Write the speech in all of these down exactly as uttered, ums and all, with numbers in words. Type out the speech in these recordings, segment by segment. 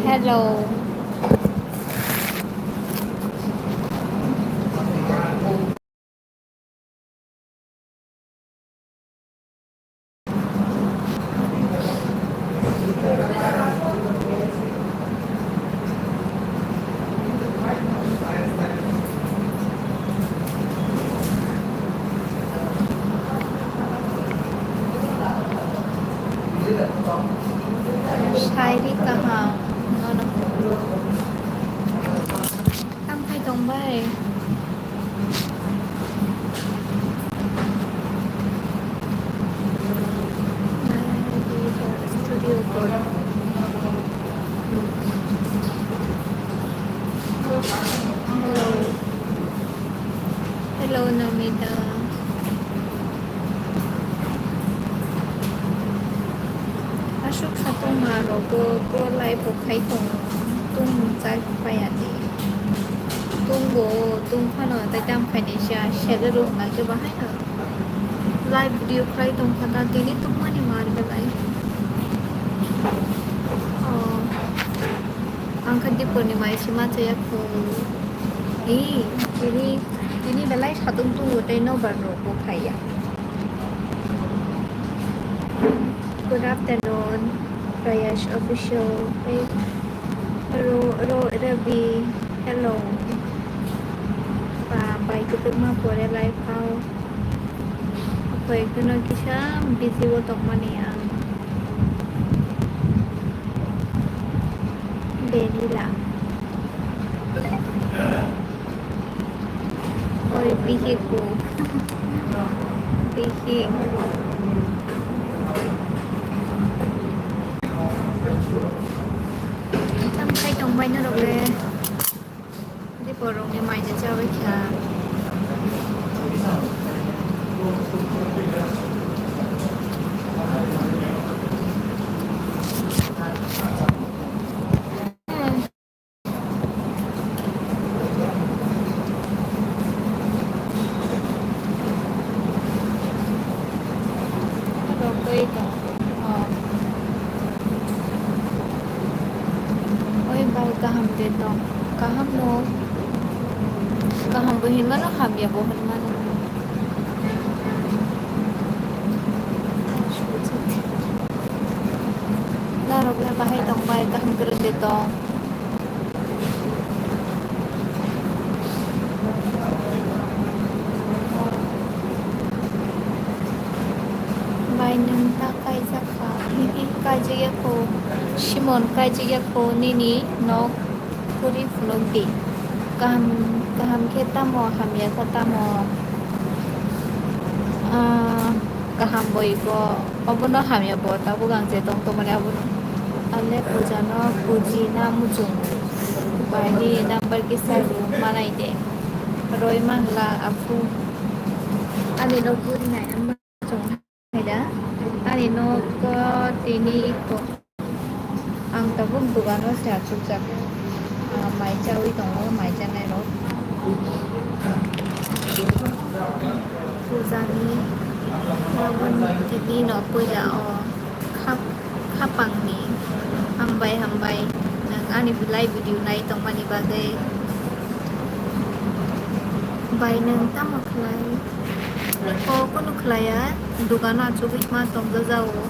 Hello. Sairi kaham, nono. Tam khai tong bai. Studio code. Hello. Hello, Namita. Aswk satung ma rok bo, bo live bo khai tongo. Tung chai paya di. Tung bo, tung phano tai tam khai ni sia, sele rung na ke bahai na. Live video khai tong kha ta, tini tungmani mar belai. Oh. Ang kha Dipor ni mai se ma chaya kho. Ee, tini, tini belai satung tungo tei nobar rok bo phaiya. Good afternoon, Prayash Official. Hey, Ro, Ro, Ravi, hello. Ba, bai kwbangma pore live o. Koi kheno kisa busy o tongmani ang. Benila. Oi, bihiku. Bihik. Tam khai tongbai norok le. Di borokni maina chawi kha. Rogwi tong. Oh. Oi bai, kaham de tong. Kaham no. Kaham bo hinmano, hamya bo hinmano. Norok le bahai tong bai, kaham kwrwi de tong. Bai nwng ta kaijak kha? Kaijak ya kho. Simon, kaijak ya kho nini nok kwrwi phunuk di. Kaham, kaham khe tamo, hamya khe tamo? Ah, kaham boi bo. Obono hamya bo tabuk ang je tong tongmani abono. Ale puja no puji na muchung. Bai ni number kisa rw manai de. Roi mangla aphuru. Ani no puri nai muchung hai da. Ani no ko tini iko. Ang tabuk dogano se achukjak. Ah, mai chawi tongo, mai chanai rok. Pujani, Ravan T V no puila o khap-, khapangni. Hambai, hambai, nwng ani live video nai tongmani bagwi. Bai, nwng tamo khlai? O, kunu khlaiya, dogano achugwi ma tongjajago.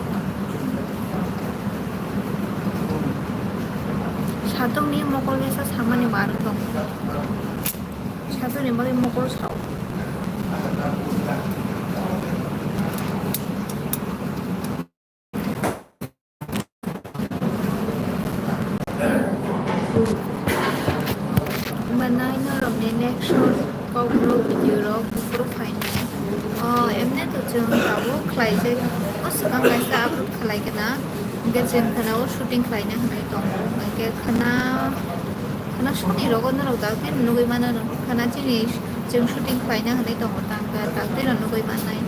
Satokni mokol kaisa samani manwi tong. Satokni bagwi mokol sao. Manai norokni next shot kokborok video rok buphuru phainai. O, emne to chwng tabuk khlaijak. O swkang kaisa upload khlai kana. Hwnkhe chwng khana o shooting khlaina hwnwi tongo. Hwnkhe khana, khana soni rogo norok dak phano nugwi mano no. Khana chini chwng shooting khlaina hwnwi tongo tangkha, dak phano nugwi mannai.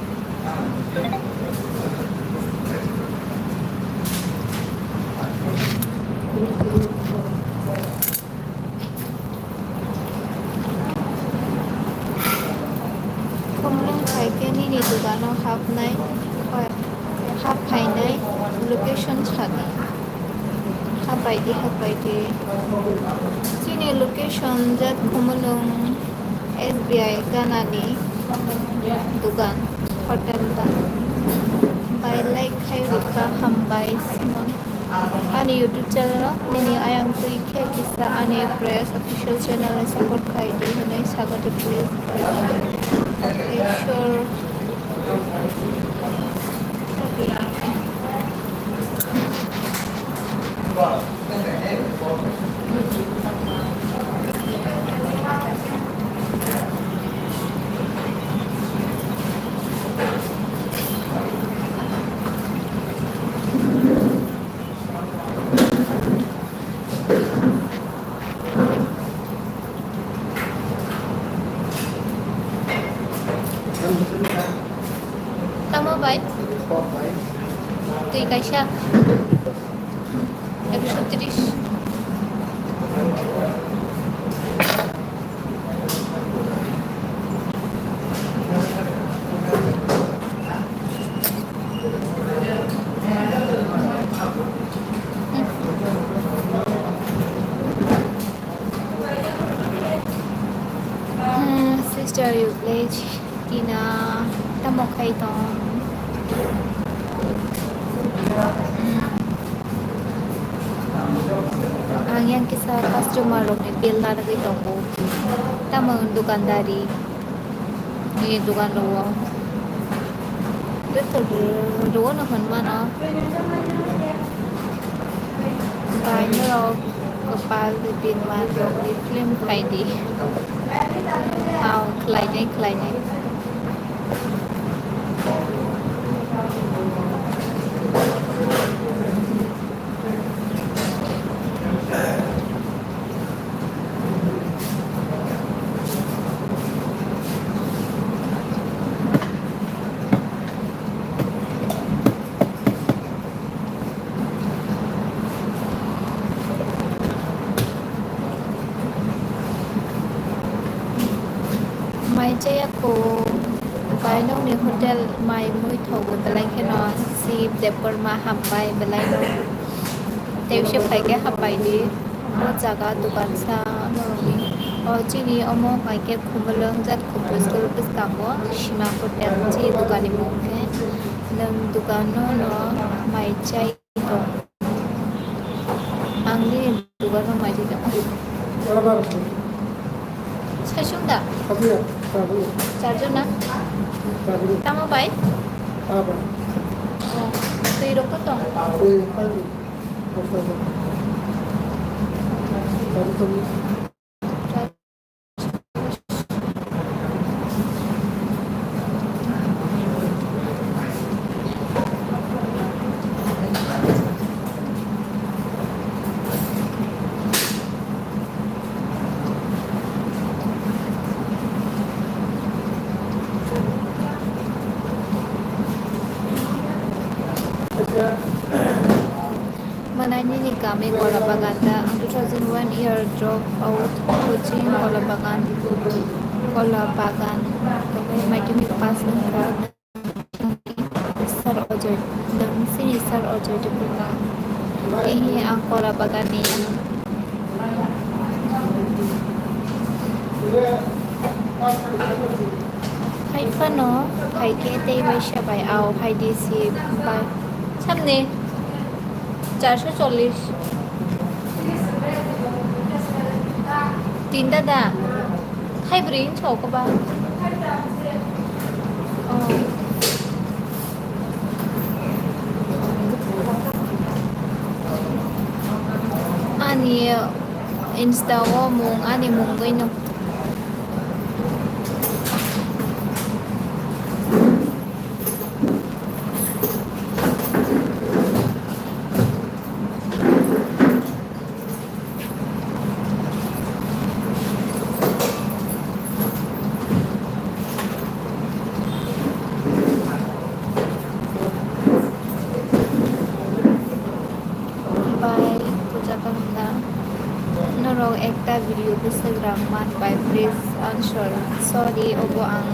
Khumulwng phaikhe nini dogano hapnai, hap phainai location sadi. Hapaidi, hapaidi. Chini location jat Khumulwng S B I ganani dogan, hotel ba. Bai like khai rwkha, hambai sino. Ani YouTube channel o nini ayang twi khe kisa ani Prayas official channel ni support khai di hwnwi sagadi please. Okay, sure. Tamo bai? Twi kaisa. Ekso tris. Hmm, sister, you play Tina, tamo khai tong? Hmm. Ang yang kisa customer rok ni bill na rwgwi tongo. Tamo dukandari ni dukan rwo. Joto rwo no hwn mano. Bai norok kwpal di tin ma rok ni film khai di. Aw, khlainai, khlainai. Mai chaya kho, bai nokni hotel mai mui thogo belai kheno, si Debbarma hambai belai no. Tei se phai khe hapai di. O jaga dukan sa norokni. O chini omo hai khe Khumulwng jat Khumbu school bwskango Sima Hotel chini dukanni mung khe. Nwng dukano no mai chai tong. Ang nini dukano mai chai tong. Saisung da? Charjon na? Tamo bai? Oh, twi rok to tong? Mwnai nini kami Kola Bagan da? Ang two thousand one year drop out coaching Kola Bagan, Kola Bagan, madhyamik pass wngkha. Sir Ajoy, nwng sini Sir Ajoy Diphuka. Ehe, ang Kola Bagan ni. Hai phano, hai khe tei bai sabai, ao hai di si bai. Samni. Charso chollish. Tinta da? Thaibrwi hinwi soko ba? Oh. Ani Insta o mung, ani mung bai no. Bai, puja kamla. Norok ekta video bwswk rang man bai, please answer. Sorry, obo ang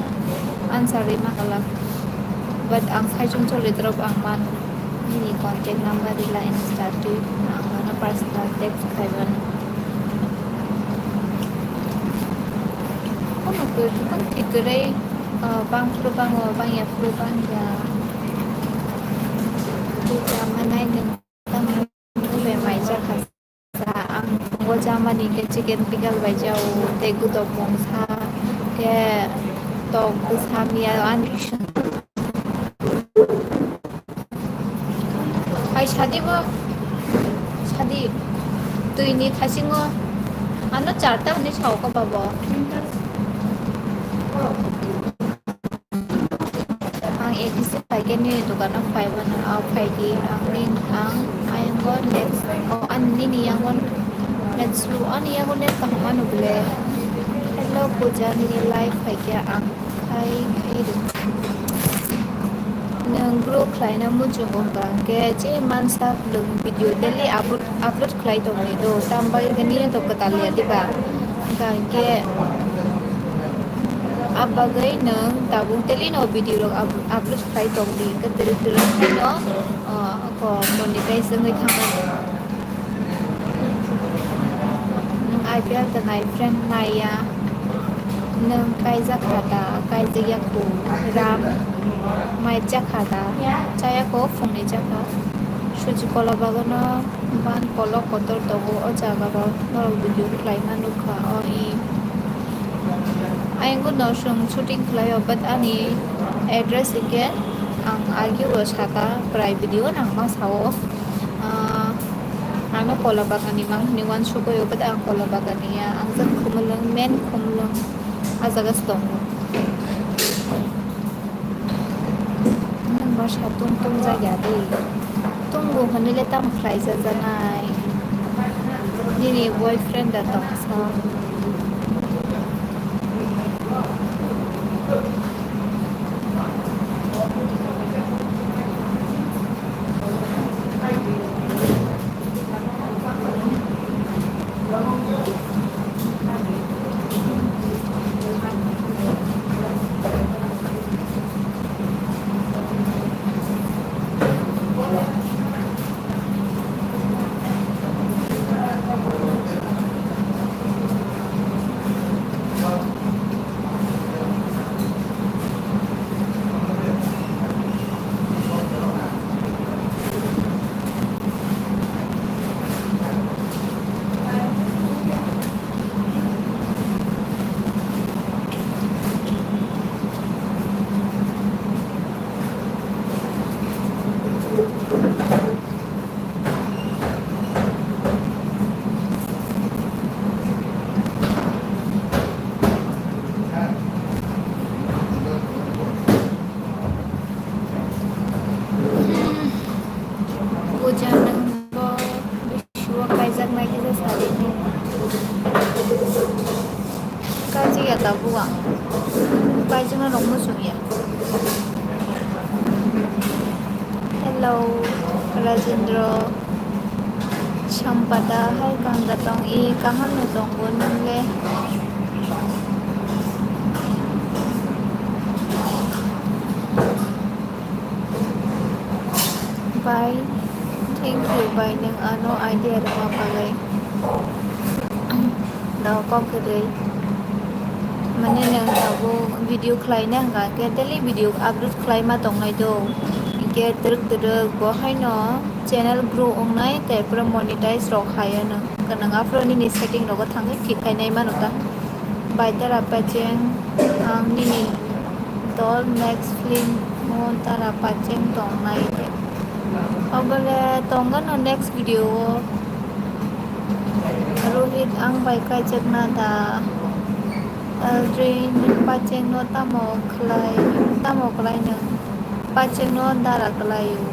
answer rwima kwlak. But ang saichung choli drop ang man nini contact number rila Insta twi ang nono personal text khaimano. Kono kwrwi kwbang thik kwrwi, ah, bang phuru bango, bang ya phuru bang ya. Tamo bai mai jakha. Ang tongo chamani khe chicken pickle bai chao, tei gutok mungsa, khe tok bwsa miya ani. Hai sadi bo, sadi twi ni thasingo ano charta hwnwi sao khe babo. Ang A D C phaikhe nini dukano phaibo no, ah, phaidi. Ang nin, ang, ayang bo next, oh, ani nini yangon next lu, ani yangon next kaham ano bole. Hello, Pooja, nini live phaikhe ang khai, khai rw. Nwng grow khlaina muchungo hwnkha hwnkhe je mansa nwng video daily upload, upload khlai tongni do, tam bagwi khe nini to kwtal ya diba? Hwnkha hwnkhe, ah, bagwi nwng tabuk daily no video rok up-, upload khlai tongdi, kwtwrwk twrwk khaino, ah, ko monetize wngwi thangmani. Nwng I P L ta nai friend naiya. Nwng kaijak kha da, kaijak ya khu ram. Mai chakha da, chaya kho phungni chakha. Suji kola bagano ban kolok kotor tongo o jaga rok, norok video khlaima nukha o i. Ayang no chwng shooting khlaio, but ani address hwnkhe ang agi o saka, prai video nangma sao. Ah, ano kola bagani mang hwnwi uansukwi, but ang kola bagani ya, ang jak khumulwng, main khumulwng, ah jaga se tongo. Nang bwsa tung tung jak ya di. Tung bo hwnwi le tamo khlai jajanai. Nini boyfriend da tongsa. Puja nang bo bisuo kaijak nai kisa sari ni. Kaijak ya tabuk ang. Kaijak na rong muchung ya. Hello, Rajendra. Sampata hai kanda tong i, kaham no tongo nung le? Bye. Thank you, bye, nwng ano idea rwma bagwi. No, kok kwrwi. Mane nwng tabuk video khlaina hwnkha khe daily video upload khlaima tongnai do. Hinkhe twrwk twrwk bo haino channel grow wngnai tei pura monetize rok hai ano. Gwnang aphuru nini setting rogo thangwi thik khainai mano ta. Bai dara pacheng ang nini dol next film o dara pacheng tongnai de. Obole tongano next video o. Rohit ang bai kaijakna da. Aldrin pacheng no tamo khlai, tamo khlai nang? Pacheng no dara khlai o.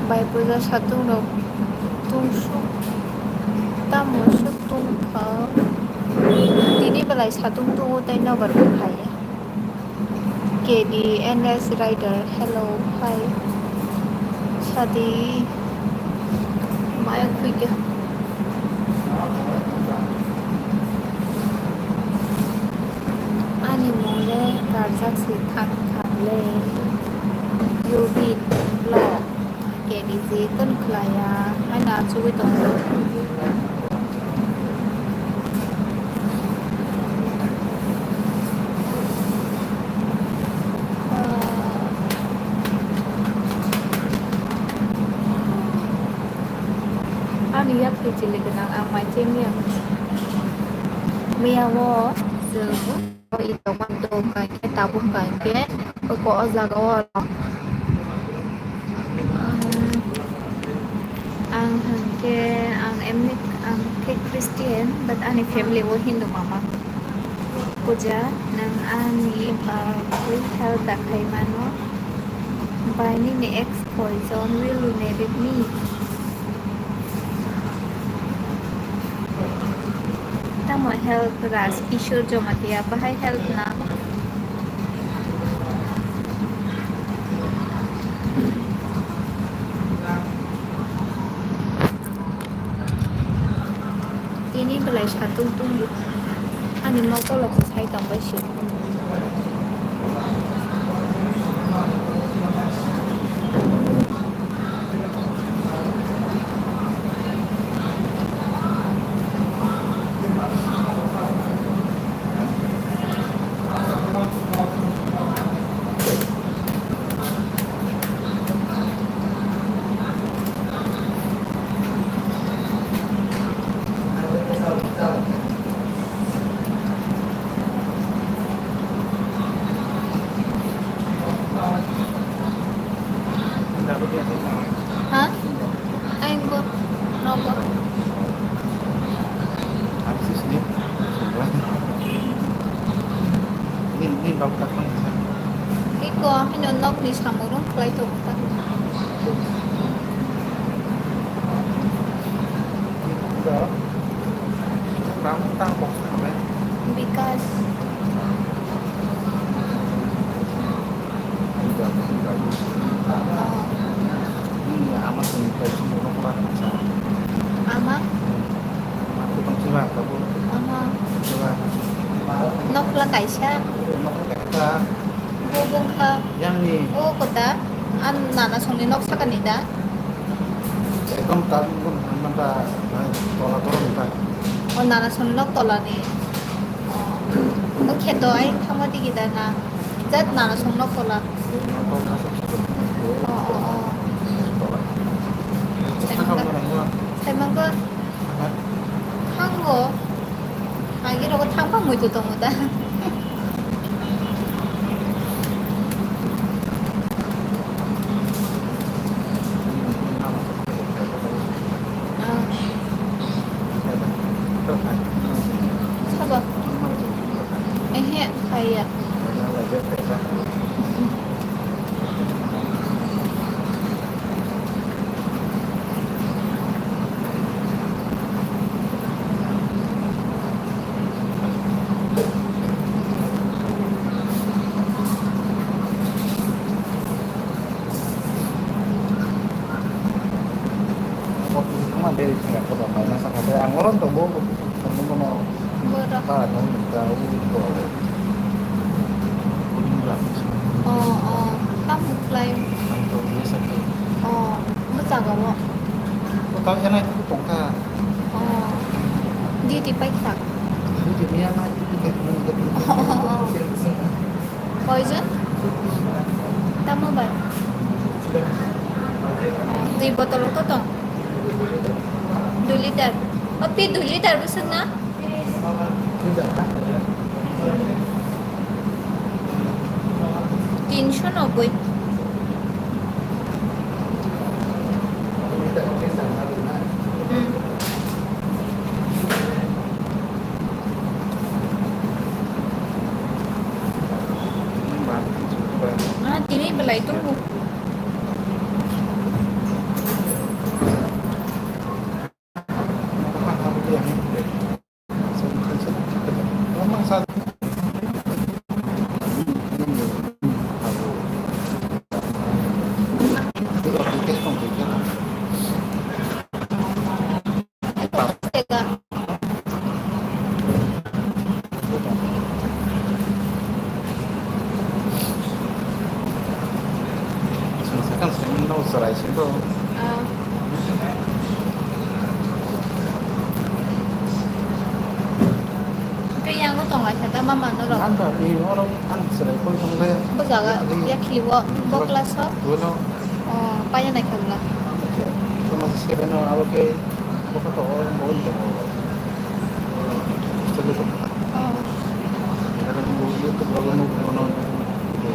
Bai puja satung rok tungsuk tamo suk tungkha. Tini belai satung tungo tei nobar bo phai ya. K D N S Rider, hello, hi. Sadi, maya khuike. Ani mole ka Kaijak se thang thang le. U B block. K D G tun khlaiya. Haino achugwi tongo. Ani yak khe chili gwnang ang mai chengya. Miya o chwng o i tongma dong kai khe tabuk kai khe oko o jaga o. Ang hwnkhe, ang emni, ang khe Christian, but ani family o Hindu mama. Puja, nwng ani bagwi help da khai mano. Bai nini ex boyfriend will marry me. Tamo help Raj Kishore Jamatia, bahai help na. Tini belai satung tungbo. Ani mokolo sai tongbai se. Ha? Ai, go. Nogo. Abis ni. Ni, ni bak tak mana sa? Iko, hino nok ni samung rong khlai tongo ta. Ram tang box na be. Bikas. Ama sini kaisa nokla kaisa. Ama? Aku tong siwa kabu. Ama. Siwa. Nokla kaisa. Nokla kaisa. Bo bungkha. Yang ni. O kota. An nana songni nok sakani da. Ekdom ta bungkha manta tola tola ni ta. O nana songni nok tola ni. O kheto ai thangma digi da na. Jat nana song nok tola. O, o, o. Saimangkha. Saimangkha. Thango. Agi rogo thangma muitu tongo da. Sabo? Ehe, kaya. Ang oron tongo, tongo bono. Borok. Para tong ta u ko. Kuding bra. O, o. Tamo khlai. Ang to biasa ke. O, bwskango. Ko ta ena tu tong kha. O. Duty pai kha. Duty ni ana duty ke. O, o, o. Poison? Tamo bai? Dui botol to tong. Dui liter. O, pi dui liter bwswk na? Tinsho nobboi. Hmm. Ah, tini belai tongo. Chwrai sing to. Ah. Hwnkhe yango tong lai kha da mama norok? Ang da ni oro ang chwrai koi tong le. Bo jaga ya khili bo, bo class o? Bo no. Oh, paya nai kha bla. Class seven o abo khe bo kha to o bo tong. Hostel o tong. Oh.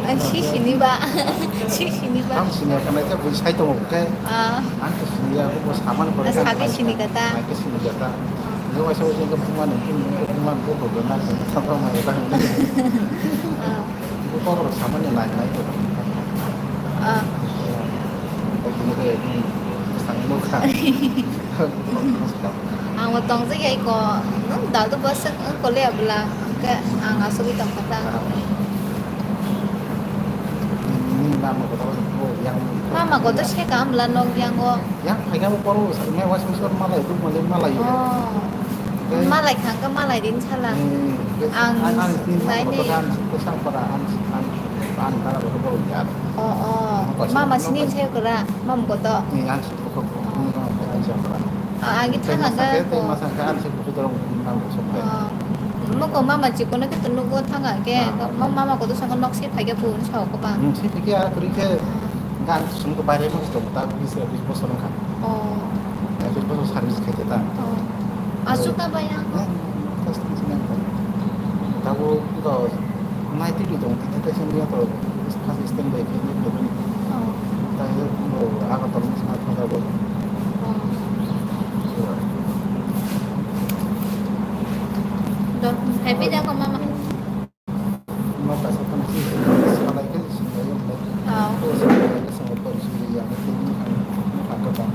Ang si sini ba. Si sini ba. Ang sini kana khe bui sai tongo khe. Ah. Ang to sini ya, bo saman ko. Sabi sini kata. Ang to sini kata. Ni waisa waisa khe buma ni, buma ni ko ko na, sa ba ma ta. Ah. Bo ko ko saman ni nai nai ko. Ah. Ko ko ke ni sang mo kha. Ang bo tong jai ko, nung dal do bwswk wng kole abla, hwnkhe ang asugwi tong kha ta. Nini mama kotor yang. Mama kotor se kam la nok yang o. Yang phai kha bo poro sa me was was malai duk malai malai. Oh. Malai khang ka malai din sala. Ang nai ni. Ang ang para ang ang para ko ko ya. Oh oh. Mama sini se kora, mam kotor. Ni ang. Ah, agi thang aga ko. Masa ka ang se kutu dorong nang so. Ah. Mo ko mama chikon ke tunu go thang age. Ah. Mo mama ko to sanga nok se phage phone sa ko ba. Hmm, se phage a kuri ke gan sung ko bare mo to ta bis bis bosor ka. Oh. Bis bosor service khai ta. Oh. Asuk ta ba ya? Hmm, tas tas na. Tabo ko nai twi tong twi twi sing ya to. First stage bai khe ni. Oh. Tai bo Agartala ni sna thang jago. Oh. Dot, happy da ko mama. Ma ka sa kan si, sa lai ke si, ya, ya. Oh. Ko sa lai ke sa ko si, ya, ni ni ha, ha ka ta.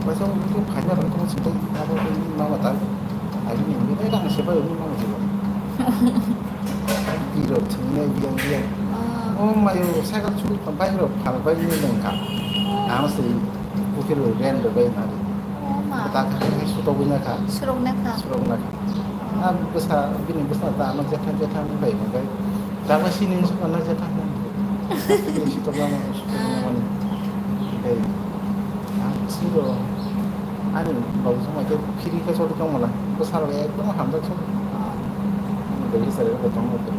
Waisa wngkhe phaina rwngkhe singkhe abo khe mama ta. Aini hwnwi tei rang se bai wngwi mama jibo. Birok thwngwi biyang biyang. Ah. O mayo cycle chukwi tong bike rok phal bai wngwi nangkha. Ano se pukhir rok ren rok bai nari. Oh ma. Ta kha khe sutogwi nakha. Surok nakha. Surok nakha. Ah, bwsa, bini bwsa ta ano jekha jekha wngwi bai hwnkhai. Jaga sini ano jekha hwnwi. Sutogwi ano, sutogwi ano. Tei, ang siro, ani bagwi songma khe phiri khe choli tongmala. Bwsa rok ekdom hamjak se. Ani bagwi sari rok tongma khe.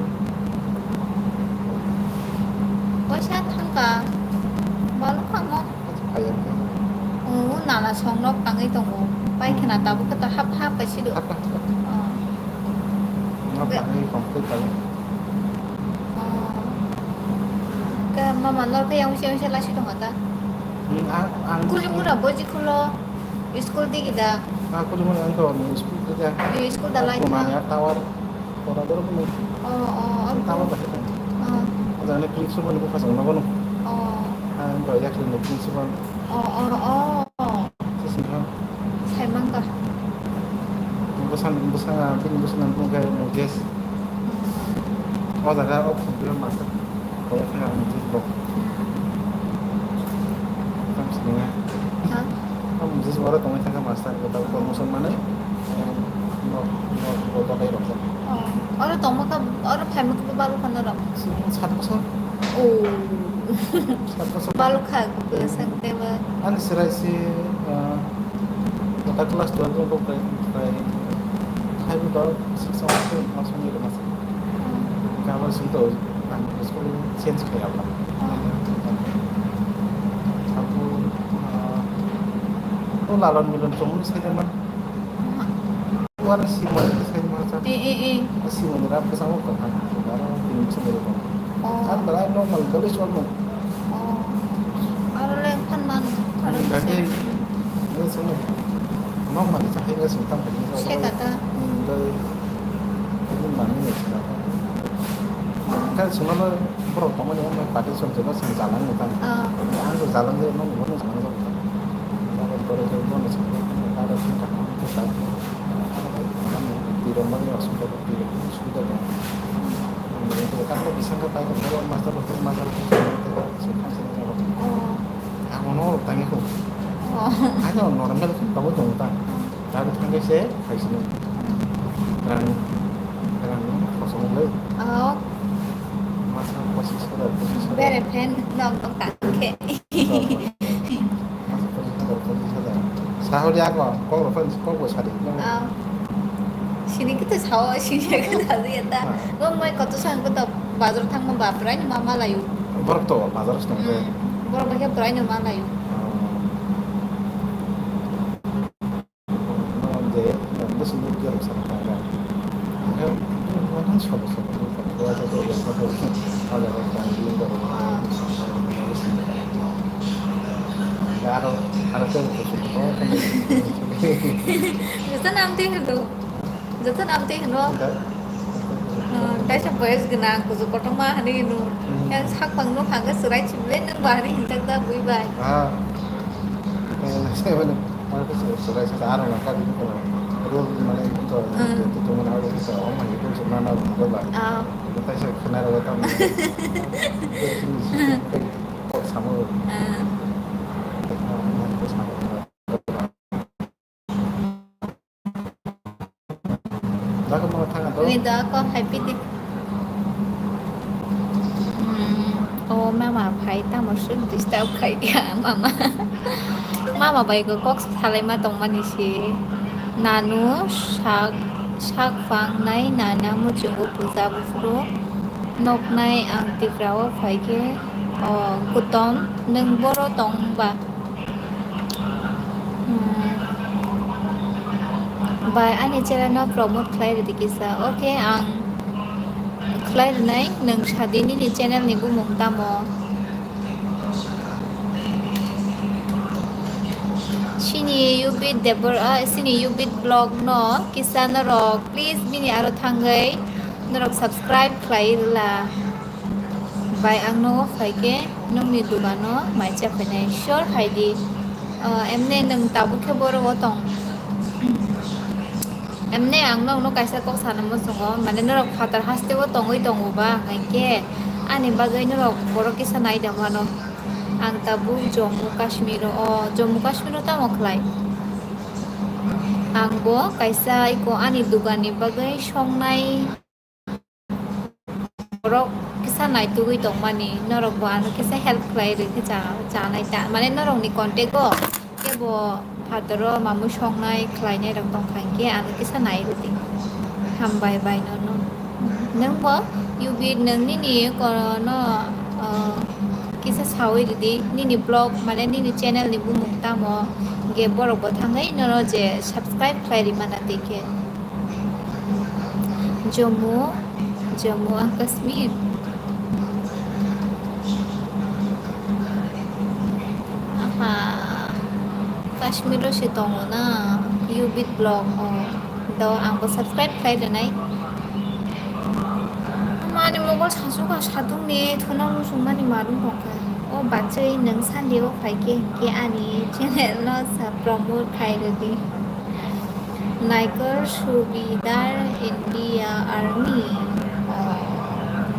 Waisa thangkha, balwk kha mo. Phaiya khe. O, nala songrok tangwi tongo. Paikhana tabuk khe to hap hap kaisi do. Hap hap. Oh. Nok tangwi tong khe tabuk. Oh. Khe mama nor khe yang usia usia lasi tong kha ta? Hmm, ang, ang. Kulimura bo jikhulo school digi da? Ah, Kulimura ang to school digi da. School da lai ta? Tower. Ora doro kunu. Oh, oh, oh. Tamo bahai tong. Oh. Ada ne principal ni buka sama kono. Oh. Ah, ento ya kini principal. Oh, oh, oh. Sisi ha. Sai mangka. Busan, busan, bini busan ang buka mo guys. Oh, daga oh, computer master. Tongwi thangkha ang jis bo. Tamo sini nga. Ha? Tamo jis oro tongwi thangkha master ko tamo promotion manwi. No, no, no, no, no, no. Oh. Oro tongma ka, oro phaima ka balu khana rok. Sat bosor. Oh. Sat bosor. Balu kha ko sang tema. Ani sirai si, ah, kota class twelve ko prai, prai five ko six ko mas ni mas ni. Gabon sing to ang school change kaya ba. Aku, ah, to lalon milon chong ni sai man. Wala si man sai man sa. Eh, eh, eh. Si man rap sa ko ka. Bara tin chong ko. Oh. Kan bara normal gali chong mo. Oh. Aro le phan man, aro le. Dati, ini semua. Mau mana cakap ini semua tak ada. Saya kata. Hmm, dari ini mana ini semua. Kan semua lo, bro, kamu ni mana party semua semua semua jalan ni kan. Ah. Yang tu jalan dia mau mana semua tu. Kalau boleh tu mana semua, ada pun tak ada pun tak. Kan di rumah ni semua tu di rumah sudah kan. Kan lo bisa kan tak ada master betul master betul. Oh. Ang Oh. Ano normal khe tongo tongo ta. Tabuk thangkhe se khaisini. Rang, rang no khosong le. Oh. Masa pochis hajar, pochis hajar. Bere fan nok nok ta khe. Masa pochis hajar, pochis hajar. Sahodi ako, kok rok fan, kok bo sadi. Oh. Sini kita sao, sini kita sadi ya ta. Ah. Bo mai koto sang koto bazar thang ma baprai ma malayu. Borok to bazar song. Hmm. Borok bai khe bwrai no malayu. Joto nam twi hwno. Joto nam twi hwno. Kaisa boyes gwnang kuchuk kotorma hinwi hwno. Yang sak phang no phang khe chwrai chibile nwng ba hinwi hinjak da bui bai. Aro khe se, se aro na kari ko ro mane to, to to mane aro ko o mane ko se na na ko ba. Ah. Ko tai se khna ro ta mane. Ko samo. Ah. Ko samo. Dago mo thang to. Ni da ko hai piti. Hmm, o mama phai tamo suk disturb khai dia mama. Mama bai ko kok salai ma tong mani si. Nanu sak, sak phang nai nana muchungo puja buphuru. Nok nai ang Tipra o phai khe. O kutom nwng boro tong ba? Hmm. Bai, ani channel no promote khlai rwdi kisa. Okay, ang khlai rwnai, nwng sadi nini channel ni bumung tamo? Sini Yubit Debor, ah, sini Yubit Vlog no kisa norok, please, bini aro thangwi norok subscribe khlai rwla. Bai ang nogo phai khe nokni dugano mai cha phainai. Sure hai di. Ah, emne nwng tabuk khe borok o tong. Emne ang nokno kaisa kok sana muchungo, mane norok phatar haste o tongwi tongo ba, hwnkhe ani bagwi norok borok kisa nai da mano. Ang tabuk Jammu Kashmir o, Jammu Kashmir o tamo khlai? Ang bo kaisa iko ani dugan ni bagwi songnai. Borok kisa naitugwi tongmani, norok bo ano kisa help khlai rwkhe cha-, chanai ta, mane norokni contact o kebo phataro mamui songnai khlainai rok tongkha hinkhe ano kisa nai rwdi. Hambai bai nono. Nwng bo Yubit nwng nini kono, ah, kisa sawi rwdi, nini vlog mane nini channel ni bumung tamo, hinkhe borok bo thangwi nono je subscribe khlai rwmana tei khe. Jammu, Jammu and Kashmir. Aha, Kashmir o se tongo na, Yubit Vlog o. Do ang bo subscribe khlai rwnai. Mani mobile sasuk ang satung ni thuna musung mani marung tongkha. O bachai nwng Sunday o phai khe hinkhe ani channel no sa promote khai rwdi. Naikor Subidar India Army. Oh,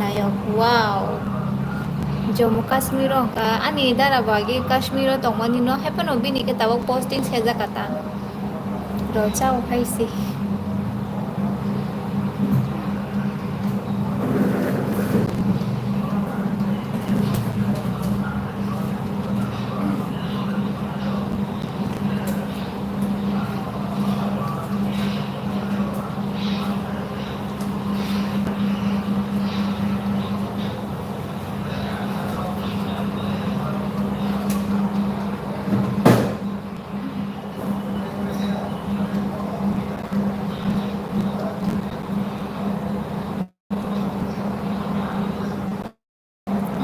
nayok, wow. Jammu Kashmir o wngkha. Ani dara bo age Kashmir o tongmani no, hai phano bini khe tabuk posting sejak kha ta. Ro chao khai se.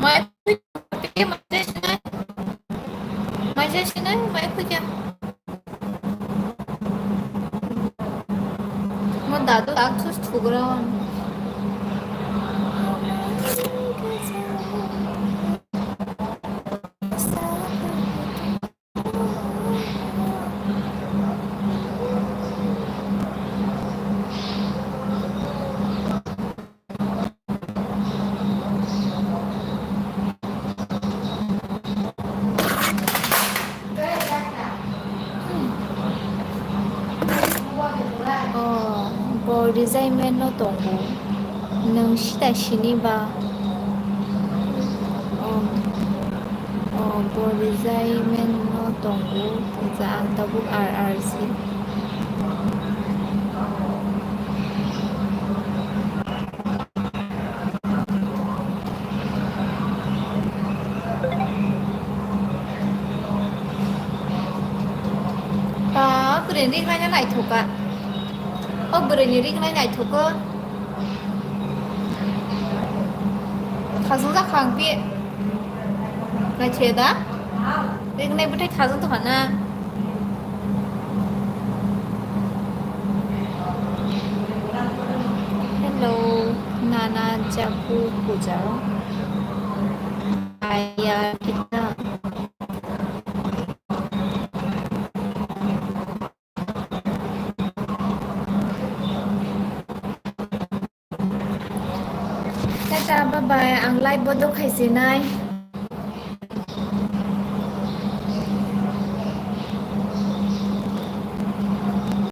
Mai phuja, mai jai sinai, mai jai sinai, mai phuja. Mo dadu tak sus thugra. Rejaimeno tongo. Nwng sita sini ba? Oh, oh, bo rejaimeno tongo. Ja ang tabuk R R si. Ba, bwrwi ni riknai naithok kha. O bwrwi ni riknai naithok kha. Khajang jak kha ang pi. Naithe da? Riknai bwthai khajang tongkha na. Hello, Nana Jaku Puja. Aya kita. Tata, bye bye. Ang live bodo khaisi nai.